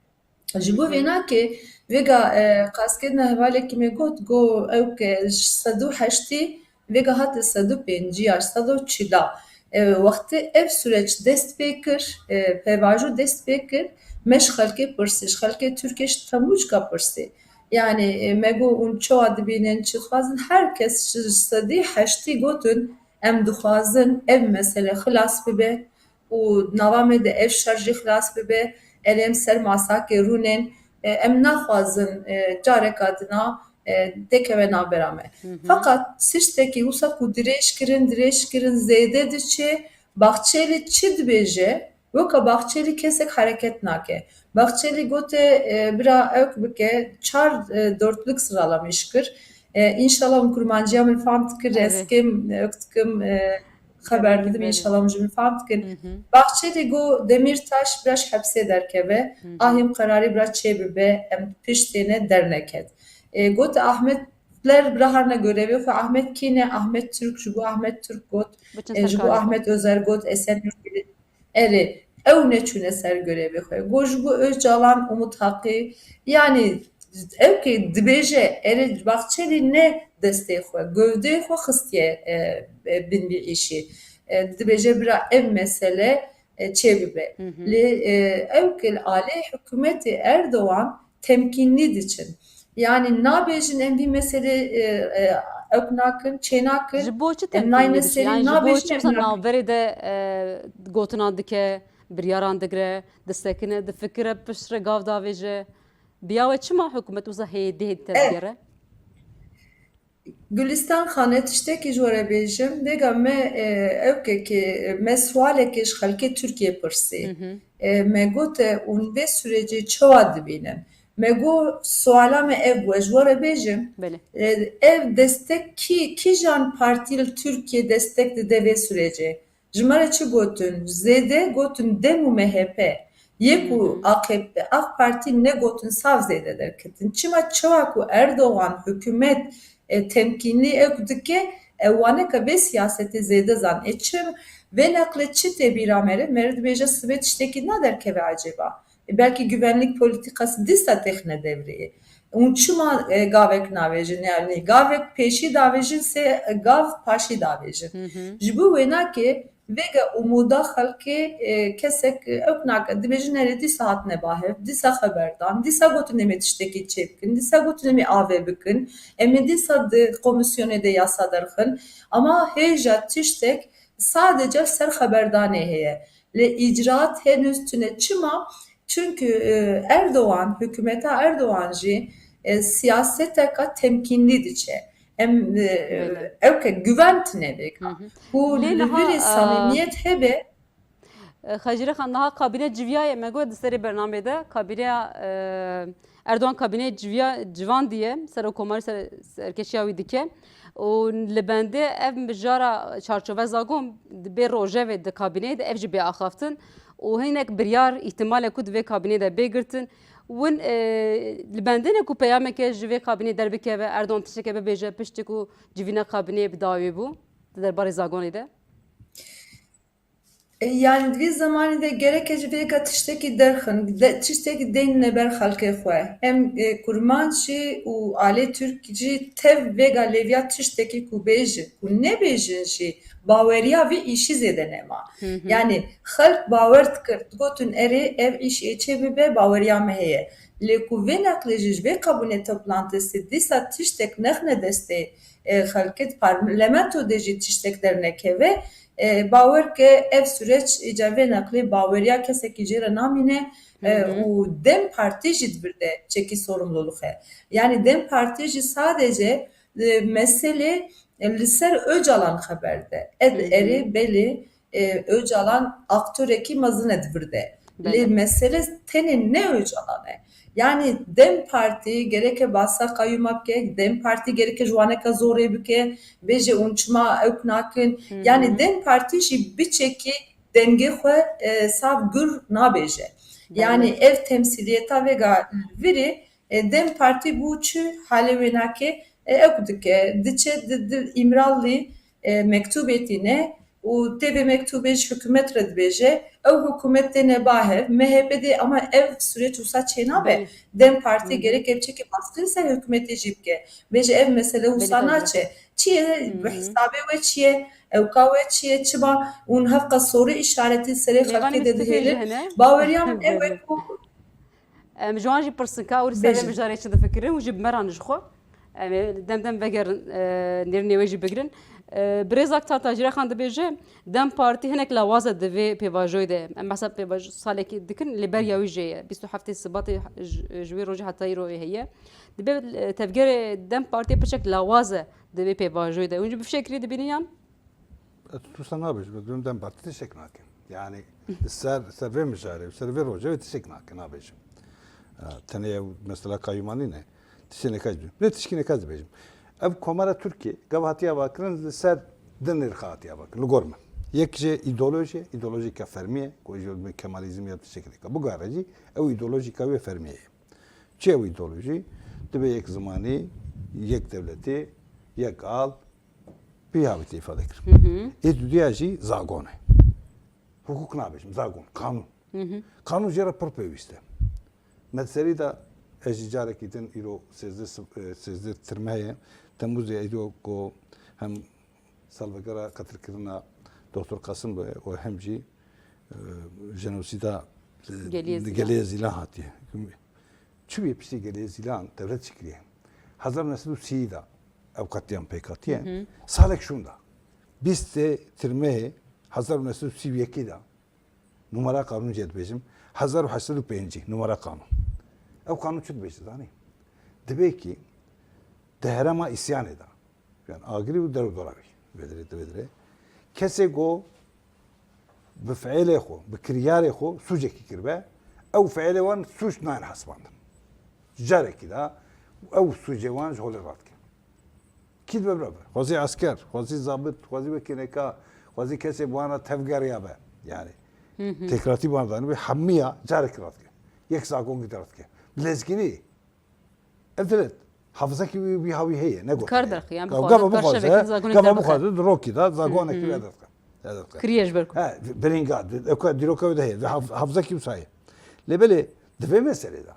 Ji bo vênakê vêga, e, qaskedina hevalekî me got, got ew ke ji sed û heştî vêga hate sed û pêncî ya sed û çila. E, wextê ev süreç dest pê kir, e, pêvajo dest pê kir, me ji xelkê pirsî, ji xelkê Tirkiyê, ji Temûçka pirsî. Yani, e, me got hûn çawa dibînin, çi dixwazin? Her kes ji sedî heştî gotin, em dixwazin ev mesele xilas bibe û nava me de ev şer jî xilas bibe, erê em ser masakê rûnên, e, em naxwazin, e, careka dina, e, têkeve navbera me. Feqat tiştekî wisa ku dirêj kirin, dirêj kirin, zêde diçe, Bahçeli çi dibêje, weka Bahçeli kesek hereket nake. Bahçeli gote, e, bira ewk bike, çar, e, dörtlük sıralamış kir. E, înşallah hûn kurmanciya min fam dikir, ez kêm, e, ewk dikim, e, xeber didim, înşallah hûn ji min fam dikin. Bahçeli got Demirtaş bira ji hepsê derkeve, ahim qerarî bira çê bibe, em piştê ne derneket. E, got Ahmet Ler bira harine görevê xwe. Ahmet kî ne? Ahmet Türk, ji bo Ahmet Türk got, e, ji bo Ahmet Özer got, Esenyurt Erê, ew neçûne ser görevê xwe. Got ji bo Öcalan, Umut Haqî, yanî ew kê dibêje, erê Bahçelî ne destê xwe, gövdeyê xwe xistiye, e, e, bin vî îşî. E, dibêje bira ev mesele, e, çê bibe. Lê, e, ew kê li alê hikûmetê Erdogan temkînlî diçin. Yanî nabêjin em vî meselê, e, e, ewk nakin, çê nakin. Ji bo çi temkînlî diçin? Yanî ji bo çi mesela navberê de, e, gotinan dike, biryaran digire, disekine, difikire, piştre gav davêje? Biya we çima hikûmet wisa hêdî hêdî tevgere? Gulistan Xane, tiştekî ji we re bêjim, vêga me, e, ewkekê, me sualekê ji xelkê Tirkiyê pirsî. E, me gote, hûn vê sürecê çawa dibînin? Me got, suala me ev bû, ez ji we re bêjim. E, ev destek kî, kîjan partî li Tirkiyê destek dide vê sürecê? Ji me re çi gotin? Zêde gotin DEM û MHP. Yê ku AKP, AK Partî negotin, sav zêde derketin. Çima? Çawa ku Erdogan hikûmet, e, temkînlî ew dike, e, waneka vê siyasetê zêde zan. E, çi, vê neqlê çi tê bîra me re? Me re dibêje sibê tiştekî naderkeve acêba. E, belkî güvenlik politikası dîsa têxine devreyê. Hûn çima, e, gavek navêjin? Yani gavek pêşî davêjin, sê, e, gav paşî davêjin. Ji bo wênakê vêga umuda xelkê, e, kesek, e, ewk nake. Dibêjin erê dîsa hatine bahev, dîsa xeber dan, dîsa gotin em ê tiştekî çê bikin, dîsa gotin em ê avê bikin, em ê dîsa di komîsyonê de yasa derxin. Ama hêja tiştek sadece ser xeberdanê heye. Lê îcraat henüz tune. Çima? Çünkü, e, Erdogan, hikûmeta Erdogan jî, e, siyaseteka temkînlî diçe. Em, e, ewke güven tine vêga. Ku li virê samîmiyet hebe. E, Xecîre Xan, niha kabîne civiyaye, me got di serê bernamê de, kabîneya, e, Erdogan kabîneyê civiya, civandiye, serokkomarî ser, serkeşiya wî dike. Û li bendê ev mijara çarçove zagon di bê rojevê di kabîneyê de ev jî bê axaftin. Û hinek biryar, îhtimalek ku di vê kabîneyê de bê girtin. Win, e, li bendê ne ku peyameke ji vê kabîneyê derbikeve, Erdogan tişteke bibêje, piştî ku civîna kabîneyê bi dawî bû di derbarê zagonê de? E, yani di vî zemanî de gereke ji vêga tiştekî derxin, de, tiştekî deynine ber xelkê xwe. Em, e, kurmanc jî û alê Türk jî tev vêga lêviya tiştekî ku bêjin, ku nebêjin jî baweriya vî îşî zêde nema. Hı hı. Yani xelk bawer dikir, digotin erê ev îş ê çê bibe, baweriya me heye. Lê ku vê neqlê jî ji vê kabûnê toplantisi dîsa tiştek nexne destê, e, xelkê, di parlamento de jî tiştek dernekeve, e, bawer ke ev süreç îca vê neqlê baweriya kesekî jê re namîne, e, Hı hı. û DEM Partî jî di vir de çekî sorumluluk e. Yani DEM Partî jî sadece, e, meselê, e, li ser Ocalan xeber de. Ed Hı hı. erê belê, e, Ocalan aktorekî mezin e di vir de. Belê. Lê mesele tenê ne Ocalan e. Yani DEM Partî gereke basa qeyûma bike, DEM Partî gereke ji waneka zorê bike, bêje hûn çima ewk nakin. Hı hı. Yani DEM Partî jî biçekî dengê xwe, e, sav gur nabêje. Belê. Yani ev temsîliyeta vêga li virê, e, DEM Partî bû çi halê wê nake, e, ewk dike, diçe di, di Îmralî, e, mektûbê tîne û tê vê mektûbê ji hikûmet re dibêje, ew hikûmet têne ba hev, M H P dê, ama ev süreç wisa çênabe. Belê. DEM Partî Hı hı. gerek ev çekê baskî li ser hikûmetê jî bike. Bêje ev mesele Belê, wisa tabii. naçe. Çi ye? Hı hı. Bi hesabê we çi ye? Ewka we çi ye? Çima hûn hevqa sorê îşaretî serê Mêvanê xelkê min de spî jî dihêlin? hene. Baweriya min ew e Belê. ku Em ji wan jî pirsin ka û li ser vê Bêjin. mijarê çi difikirin û ji bi me re ne ji xwe. Em ê dem dem vegerin, e, nêrînê wê jî bigirin. E, Birêz Aktan Tacîrexan dibêje, DEM Partî hinek lawaze di vê pêvajoyê de. Em behsa pêvaj-, salekî dikin, lê beriya wî jê ye. Bîst û heftê Sibatê ji, ji wê rojê heta îro wê heye. Dibe, e, tevgerê DEM Partî piçek lawaze di vê pêvajoyê de. Hûn jî bi fişekirî dibînin yan? Ez wisa nabêjim, ez dibêm DEM Partî tiştek nake. Yani li ser, ser vê mijarê, ser vê rojê wê tiştek nake, nabêjim. E, tenê ew mesela qeyûmanî ne. Tiştêneka jî dibêm. Lê tişkîneka ez dibêjim. Ev komara Tirkiyê gava hatiye avakirin li ser du nirxa hatiye avakirin. Li gor min. Yek jê îdeolojî, îdeolojîka fermî ye, ku jî Kemalizm ya tiştekî dike. Bigare jî ew îdeolojîka wê fermî ye. Çi ye ew îdeolojî? Dibe yek zimanî, yek dewletî, yek al, Pê ya wî tê îfade kirin. Hı hı. Ê dudiya jî zagon e. Hukuk nabêjim, zagon, kanûn. Hı hı. Kanûn jê re pir pêwîst e. Me di serî de ez jî carekî din îro sêzdeh sib-, e, sêzdeh tirme ye. Temmûzê îro ku hem salvegera qetilkirina Doktor Qasim be û hem jî, e, jenosîda, e, Geliyê Zîlan. Geliyê Zîlan hatiye. Çi bûye piştî Geliyê Zîlan dewlet çi kiriye? Hezar û neh sed û sî de ew qetlîam pêk hatiye. Hı hı. Salek şûnda. Bîstê tirmehê hezar û neh sed û sî û yekê de numara qanûn jê dibêjim. Hezar û heşt sed û pêncî numara qanûn. Ew qanûn çi dibêje zanî? Dibê kî di herêma îsyanê de Yan agirî û der û dora wî. Vê dirê, vê dirê. Kesê ku bi fiilê xwe, bi kiryarê xwe sûcekî kiribe, ew fiilê wan sûc nayên hesibandin. Carekî de ew sûcê wan ji holê radike. Kî dibe bira be? Xwezî esker, xwezî zabit, xwezî wekî neka, xwezî kesê bi wan re tevgeriyabe. Yani, Hı hı. têkratî bi wan re danibe, hemiya carekî radike. Yek zagongî de radike. Bi lezgînî Ev dilet, hafizekî wî, wî hawî heye, ne got. Kar heye. Derxî, yani Gava bixwaze, bixwaze, karşevekî zagonê gava derxî. Bixwaze, di rokî de, zagonekî Hı hı. wê derxî. Derxî. Kiriyê ji ber ku. He, belînga, di, ewka, dîroka wê de heye, di haf-, hafizekî wisa heye. Lê belê, di vê meselê de,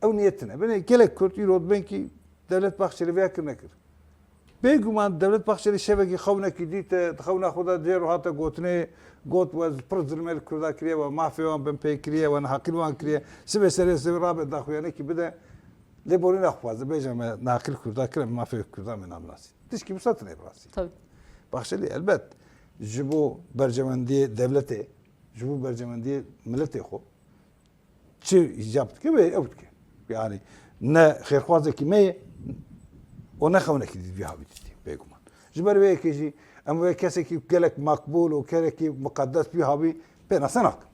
ew niyet tune. Belê, gelek Kurd, îro dibên kî Devlet Bahçelî vêya kir nekir. Bêguman Devlet Bahçelî şevekî xewnekî dîte, di xewna xwe de jê re hate gotinê, got, we pir zilmê li Kurda kiriye, we mafê wan binpê kiriye, we neheqî li wan kiriye. Sibê serê sibê rabe daxuyanekî bide. Lê borîna xwe dixwaze bêje me neheqî li Kurda kir, em mafê Kurda me nam nasî. Tişkî wisa tune bi rastî. Tabii. Bahçelî elbet ji bo berjewendiyê dewletê, ji bo berjewendiyê miletê xwe, çi îcab dike wê ew dike. Yani ne xêrxwazekî me ye û ne xewnekî dî vî havî dîtî bêguman. Ji ber wê yekê jî em wê kesekî gelek makbûl û kerekî muqeddes vî havî pênase nakin.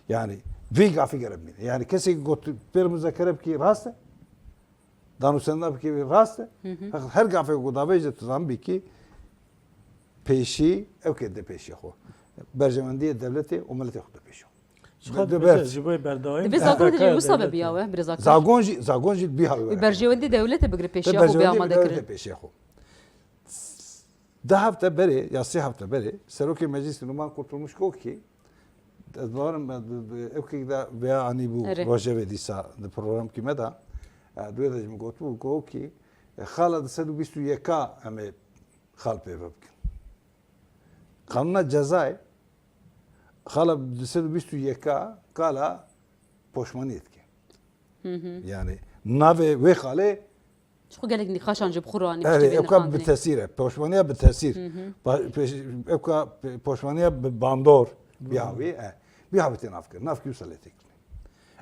Yani vî gafî gere bimîne. Yani kesekî got pêr muzekere bikî rast e. Danûsenda bikî rast e. Hı hı. Her gafê ku davêje tu zanbî kî pêşî, ew kê de pêşiya xwe. Berjewendiyê dewletê û miletê xwe de pêşiya xwe. Ji xwe Di dibêje, ber- ji bo berdewamî Divê zagonê de jî wisa be biya we, birêz Aktaş. Zagon jî, zagon jî bi hawi Wî were. Berjewendî dewletê bigire pêşiya xwe bê berjewendî amade dewletê kirin. Pêşiya xwe. Du hefte berê ya sê hefte berê Serokê Meclîsê Numan Kurtulmuş got kî, ez bawerim me bi, bi, ew kek de veya anî bû Erê. Rojevê dîsa di programkî me de, e, di wê de ji min gotibû, got kî, e, xala du sed û bîst û yeka em ê xal pê ve bikin. Qanûna cezayê, xala du sed û bîst û yeka qala poşmaniyê dike. Hı hı. Yani navê wê xalê Ji xwe gelek nîqaşan ji bi xwe re anî Erê, piştî vê evka bi nirxandinê. Tesîr e. Poşmaniya bi tesîr. Hı hı. Pa-, peş-, evka pe-, poşmaniya bi bandor. Hı. Biha wî, e. Biha wî tê navkirin. Navkî wisa lê tê kirin.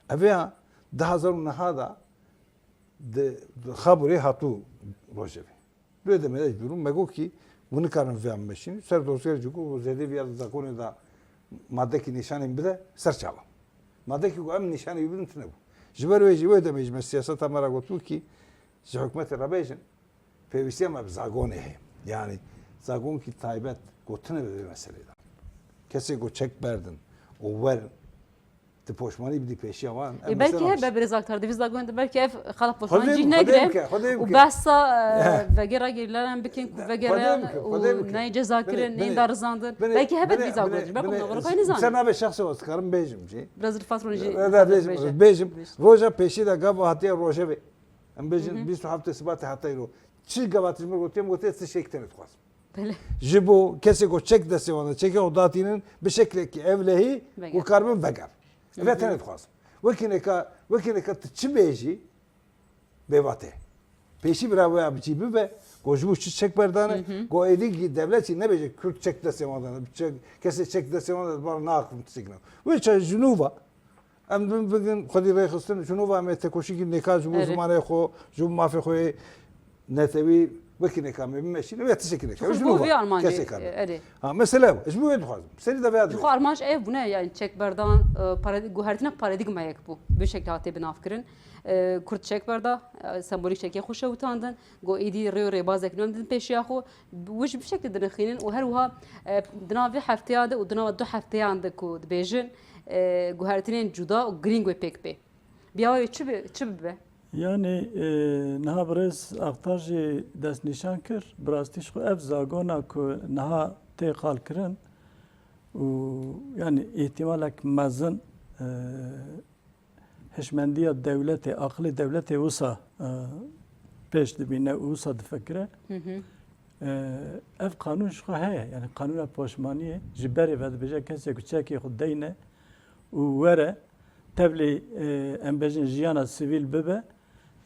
Ev ya du hezar û neh da di, di Xaburê hatû rojevê. Lê demê de ji durum me got kî, hûn nikarin vê meşîn. Ser dosyer jî got, zêdê viya zakonê da madekî nîşanên bide, ser çava. Madekî ku em nîşanê wî bidin tune bû. Ji ber wê jî wê demê ji me siyaseta me re gotibû kî, ji hikûmetê re bêjin, pêwîstiya me bi zagonê heye. Yanî zagonkî taybet gotine bi vê meselê de. Kesê ku çek berdin û werin, tu poşmanî bidî pêşiya wan. Em Ê, belkî mesela hebe birêz Aktar, divî zagon de belkî ev xalaf Xwedê poşmancî bike, negire Xwedê bike, Xwedê û bike. behsa, e, Eh. vegera gerileran bikin ku Xwedê vegeran bike, Xwedê û bike. neyê ceza Binê, kirin, neyê binê, darizandin. binê, Belkî hebe binê, divî zagon binê, de, ji ber ku binê, navroxayê nizan. Ser navê şexsê ez karim bêjim jî. Biraz Rifat Ronî jî Eda bêjim, bêje. bêjim. Bêje. Roja pêşî de gava hatiye rojevê. Em bêjin Hı hı. bîst û heftê Sibatê heta îro. Çi gava tijmir gotiye, gotiye tiştek tenê dixwazim. Belê. Ji bo kesê ku çek destê wan de çekê xwe datînin, bi şeklekî evlehî Veger. ku karibin veger. Hı Ve hı. tenê dixwazim. Wekî neka, wekî neka tu çi bêjî, bêvate. Pêşî bira wê ya bi cî bibe, ku ji bo çi çek berdane, Hı hı. ku êdî dewletî nebêje Kurd çek destê wan de, çek, kesê çek destê wan de, bar naxivin tu çek ne. Wê çay ji nû va. Em bin bigin xwedî rêxistin, ji nû va em ê tekoşînkî nêka ji bo Erê. zimanê xwe, ji bo mafê xwe yê netewî wekî nêka me bimeşîne, wê tiştekî nêka. Ji Ji bo nû vê va, armancê, kesê kar e, erê. Ha, mesele ew, ji bo wê dixwazim. Serî de vê Ji xwe armanc ev bûne, yani çekberdan, e, paradi-, guhertina paradîgmayek bû. Bi şekilde hatiye binavkirin. E, Kurd çekberda, e, sembolîk çekê xwe şewitandin. Go êdî rê û rêbazek nû em didin pêşiya xwe. Wî jî bi şekilde dinixînin û her wiha, e, di nav vê hefteya de û di nava du hefteyan de ku dibêjin, e, guhertinên cuda û girîng wê pêk bê. Biya wê çi bi, çi bibe? Yani, e, niha birêz Aktar jî destnîşan kir. Bi rastî ji xwe ev zagona ku niha tê qalkirin û yani îhtimalek mezin, e, hişmendiya dewletê, aqilê dewletê wisa, e, pêş dibîne û wisa difikire. Hı hı. E, ev qanûn ji xwe heye, yani qanûna poşmaniyê ji berê ve dibêje kesê ku çekê xwe deyne û were tevlî, e, em bêjin jiyana sivîl bibe,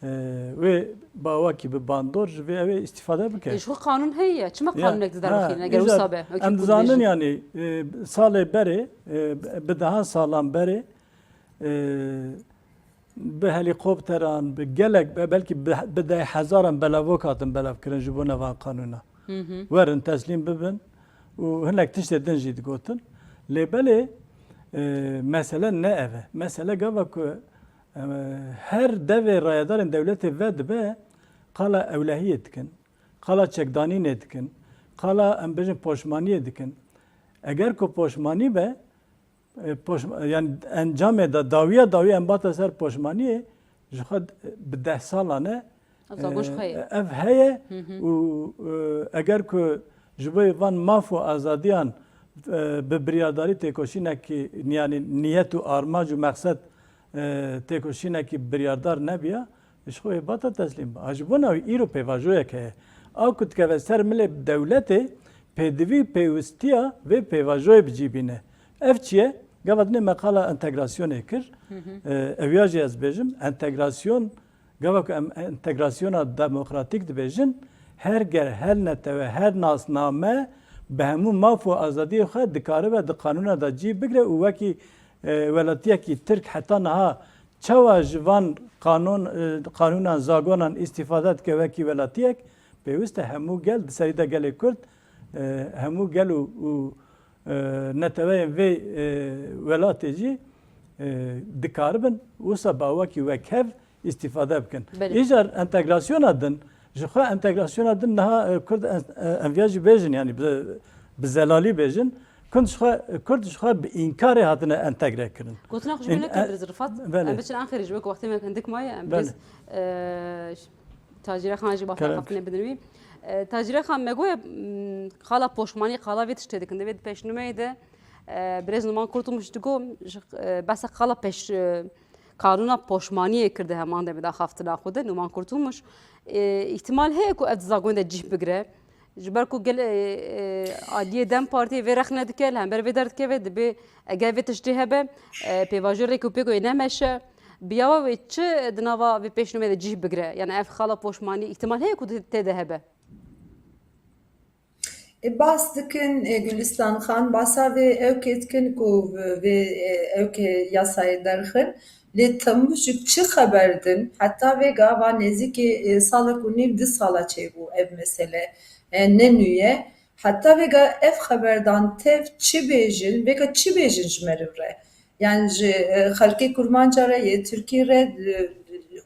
e, wê bawakî bi bandor ji vê ew ê îstîfade bike. Ê, ji xwe qanûn heye, çima Ya, qanûnek dide ha, rixîne, eger îcar wisa be? Wekî em ku dizanin dibêjin. yani, e, salê berê, e, bi dehan salan berê, e, bi helîkopteran, bi gelek, be-, belkî bi, bi deh hezaran belavok hatin belavkirin ji bo nevan qanûna. Hı hı. Werin teslîm bibin û hinek tiştê din jî digotin. Lê belê, e, mesele ne ev e. Mesele gava ku, e, her devê rayedarên dewletê vedibe, qala ewlehiyê dikin, qala çekdanînê dikin, qala em bêjin poşmaniyê dikin. Eger ku poşmanî be, e, poş-, yani encamê de dawiya dawî em bate ser poşmaniyê, ji xwe bi deh salan e, Zago ji xwe ye. e, ev heye Hı hı. û, e, eger ku ji bo van maf û azadiyan, e, bi biryardarî têkoşînekî, yani niyet û armanc û mexsed, e, têkoşînekî biryardar nebiya, ji xwe bata teslîm be. A ji bona wî îro pêvajoyek heye. A ku dikeve ser milê dewletê, pêdivî pêwistiya vê pêvajoyê bi cî bîne. Ev çi ye? Gava dinê me qala entegrasyonê kir. Hı hı. E, ev ya jî ez bêjim, entegrasyon, gava ku em entegrasyona demokratîk dibêjin, her ger, her netewe, her nasname bi hemû maf û azadiyê xwe dikaribe di qanûna de cî bigire û wekî, e, welatiyekî Tirk heta niha çawa ji van qanon, e, qanûnan, zagonan îstîfade dike wekî welatiyek, pêwist e hemû gel, di serî de gelê Kurd, e, hemû gel û, û, e, neteweyên vê, e, welatê jî, e, dikaribin wisa bi awakî wekhev îstîfade bikin. Belê. Îcar entegrasyona din, ji xwe entegrasyona din niha, e, Kurd en-, e, em viya jî bêjin, yanî bi, bi zelalî bêjin, Kurd ji xwe, Kurd ji xwe bi înkarê hatine entegre kirin. Gotina xwe ji În-, min e, neke birêz Rifat. Belê. Em biçin Anqerê ji wek wextê me hindik maye, em Belê. birêz, e, ş-, Tacîre Xan jî ba Kerem. xwe bidin wî. E, Tacîre Xan, me goye, m, qala poşmanî, qala vê tiştê dikin. Divê di pêşnûmeyê de, e, birêz Numan Kurtulmuş digo, ji, e, behsa qala pêş-, e, kanûna poşmaniyê kir di heman demê de axaftina xwe de, Numan Kurtulmuş. E, îhtimal heye ku ev di zagonê de cih bigire. Ji ber ku gel, e, e, aliyê DEM Partiyê vê rexne dike, li hember vê derdikeve, dibê eger vê tiştê hebe, e, pêvajoyê rêk û pêk wê nemeşe. Bi yawa wê çi di nava vê pêşnûmê de cih bigire? Yani ev xala poşmanî îhtimal heye ku tê de hebe? E, bas dikin, e, Gülistan Xan, basa vê ewkê dikin ku vê, e, ewkê yasayê derxin. Lê temû ji çi xeber din? Heta vê gava nêzîkî, e, salek û nîv, du sala çêbû ev mesele, e, ne nû ye. Heta vê ga ev xeberdan tev çi bêjin, vê ga çi bêjin ji meriv re? Yani ji, e, xelkê Kurmanca re, yê Tirkî re, e,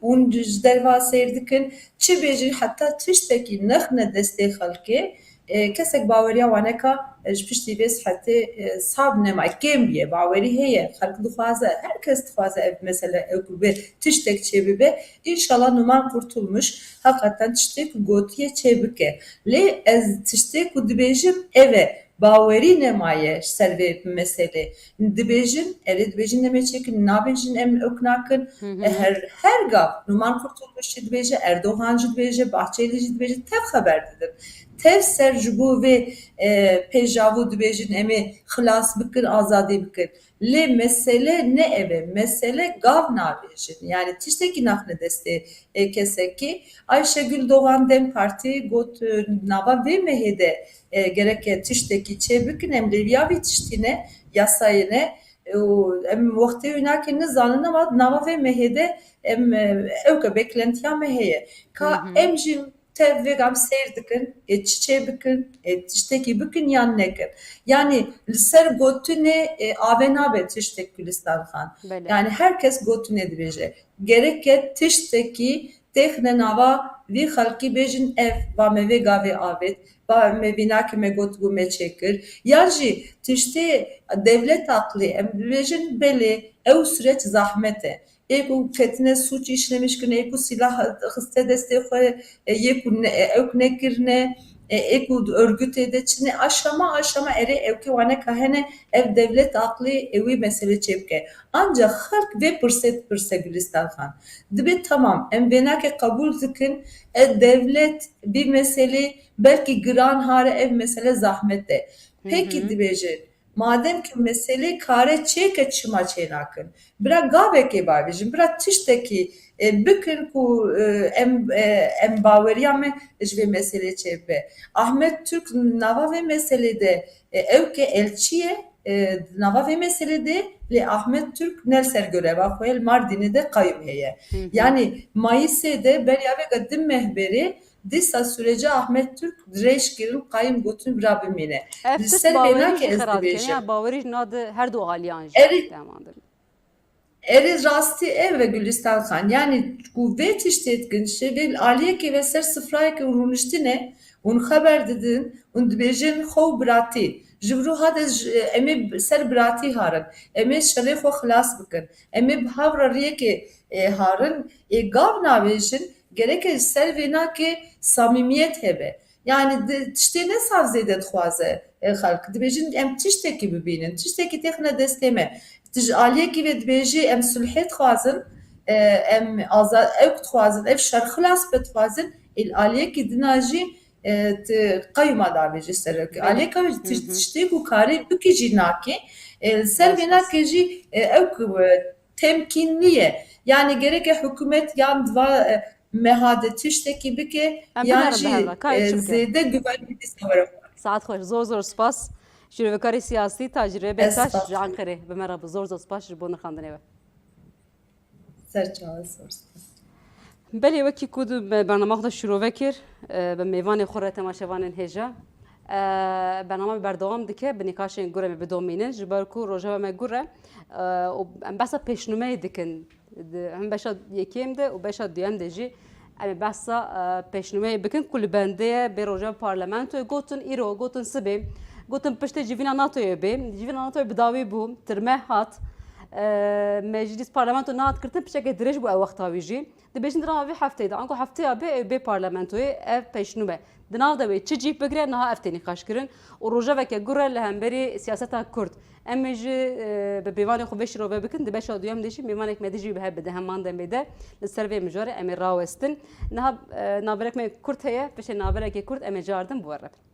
hûn ji derva seyr dikin, çi bêjin, heta tiştekî nexne destê xelkê, e, kesek baweriya waneka, e, ji piştî vê sihetê, e, sab nema, kêm bûye, bawerî heye, xelk dixwaze, her kes dixwaze ev mesele, ew ku bi tiştek çêbibe. Înşallah Numan Kurtulmuş heqeten tiştê ku gotiye çêbike. Lê ez tiştê ku dibêjim ev e. Bawerî nemaye ji ser vê meselê. Dibêjin, erê dibêjin em ê çêkin, nabêjin em ewk nakin. E, her, her gav Numan Kurtulmuş jî dibêje, Erdogan jî dibêje, Bahçeli jî dibêje, tev xeber didin. Tev ser ji bo vê, e, pêjavû dibêjin em ê xilas bikin, azadî bikin. Lê mesele ne ev e, mesele gav nabêjin. Yani tiştekî naxine destê, e, kesekî. Ayşegül Doğan, DEM Partî, got, e, nava vê mehê de, e, gereke tiştekî çê bikin, em lêviya vî tiştî ne, yasayê ne, e, û em wextê wî nakin nizanin, ama nava vê mehê de em, e, ewke beklentiya me heye. Ka em jî tev vê gam seyr dikin, e, çi çê bikin, e, tiştekî bikin yan nekin. Yani li ser gotinê, e, ave nabe tiştek Gülistan Xan. Belê. Yani her kes gotinê dibêje. Gereke tiştekî têxine nava vî xelkî bêjin ev, va me vê gavê avêt, va me vînakê me got bû me çêkir. Yan jî tiştê dewlet aqlî em dibêjin belê ew süreç zahmet e. Ê ku ketine suç işlemiş kirine, ê ku silah xiste destê xwe, e, yê ku ne, e, ewk nekirine, e, ê ku örgütê de çine, aşama aşama erê ewkê wane ka hene ev dewlet aqlî ê wî mesele çê bike. Ancak xelk vê pirsê dipirse Gülistan Xan. Dibê tamam, em vênakê qebûl dikin, e, dewlet vî meselê belkî giran hare ev mesele zahmet e. Pekî dibêje, madem ki meselê kare çêke çima çênakin? Bira gavekê bavêjin, bira tiştekî, e, bikin ku, e, em, e, em baweriya me ji vê meselê çêbibe. Ahmet Türk nava vê meselê de, e, ew ke elçî ye, e, nava vê meselê de lê Ahmet Türk ne li ser göreva xwe ye, li Mardînê de qayim heye. Hı hı. Yani Mayîsê de beriya vê ke du meh berê dîsa sürece Ahmet Türk dirêj kirin, qayim gotin bira bimîne. Ev tişt bawerî jî xera dike, yani bawerî jî nade her du aliyan jî. Erê, erê rastî ev e Gülistan Xan. Yani ku vê tiştê dikin, şevê aliyekê ve ser sifrayekê û rûniştine, hûn xeber didin, hûn dibêjin xwe û biratî. Ji vir û hade ji, em ê ser biratî harin. Em ê şerê xwe xilas bikin. Em ê bi hevra riyekê, e, harin. Ê gav navêjin, gereke ji ser vênakê samîmiyet hebe. Yani di, tiştê ne sav zêde dixwaze, e, xelk. Dibêjin em tiştekî bibînin, tiştekî têxine destê me. Tu ji aliyekî ve dibêjî em sulhê dixwazin, e, em aza-, ewk dixwazin, ev şer xilas be dixwazin, ê li aliyekî dina jî, e, tu qeyûma davêjî ser ewkê. Belê. Aliyeka wî ti-, Hı hı. tiştê ku karê bikî jî nakê. E, li ser Rast, rast. vênakê jî, e, ewk, e, temkîn niye. Yani gereke hikûmet yan di va, e, meha de tiştekî bike, Em yan binerin bi jî, hev re, ka e, çi bike? zêde güvenlî dîsa were xwarin. Saet xweş, zor zor spas. Şîrovekarê siyasî Tacîrê Ez Bektaş spas. ji Enqerê bi me re bû. Zor zor spas ji bo nirxandinê we. Ser çawa, zor spas. Belê, wekî ku di me bernama xwe de şîrove kir, e, bi mêvanê xwe re temaşevanên hêja. E, bernama me berdewam dike, bi nîqaşên gure me bidomînin, ji ber ku rojeva me gure, e, û em behsa pêşnûmeyê dikin. Di, hem beşa yekêm de û beşa duyem de jî em ê behsa, e, pêşnûmeyê bikin ku li bendê ye, bê rojeva parlamentoyê gotin îro, gotin sibê, gotin piştê civîna NATOyê bê. Civîna NATOyê bi dawî bû, tirme hat. E, meclîs, parlamento nehat girtin, piçeke dirêj bû ew wexta wî jî. Dibêjin di nava vê hefteyê de, anku hefteya bê, ew bê parlamentoyê, ev pêşnû be. Di nav de wê çi cih bigire, niha ev tê nîqaşkirin û rojeveke gure li hemberî siyaseta Kurd. Em ê ji, e, bi mêvanê xwe vê şîrove bikin, di beşa duyem de jî mêvanek me dijî bi hev bide heman demê de li ser vê mijarê em ê rawestin. Niha, e, naverek me Kurd heye, piştê naverekê Kurd em ê cardin bi we re bin.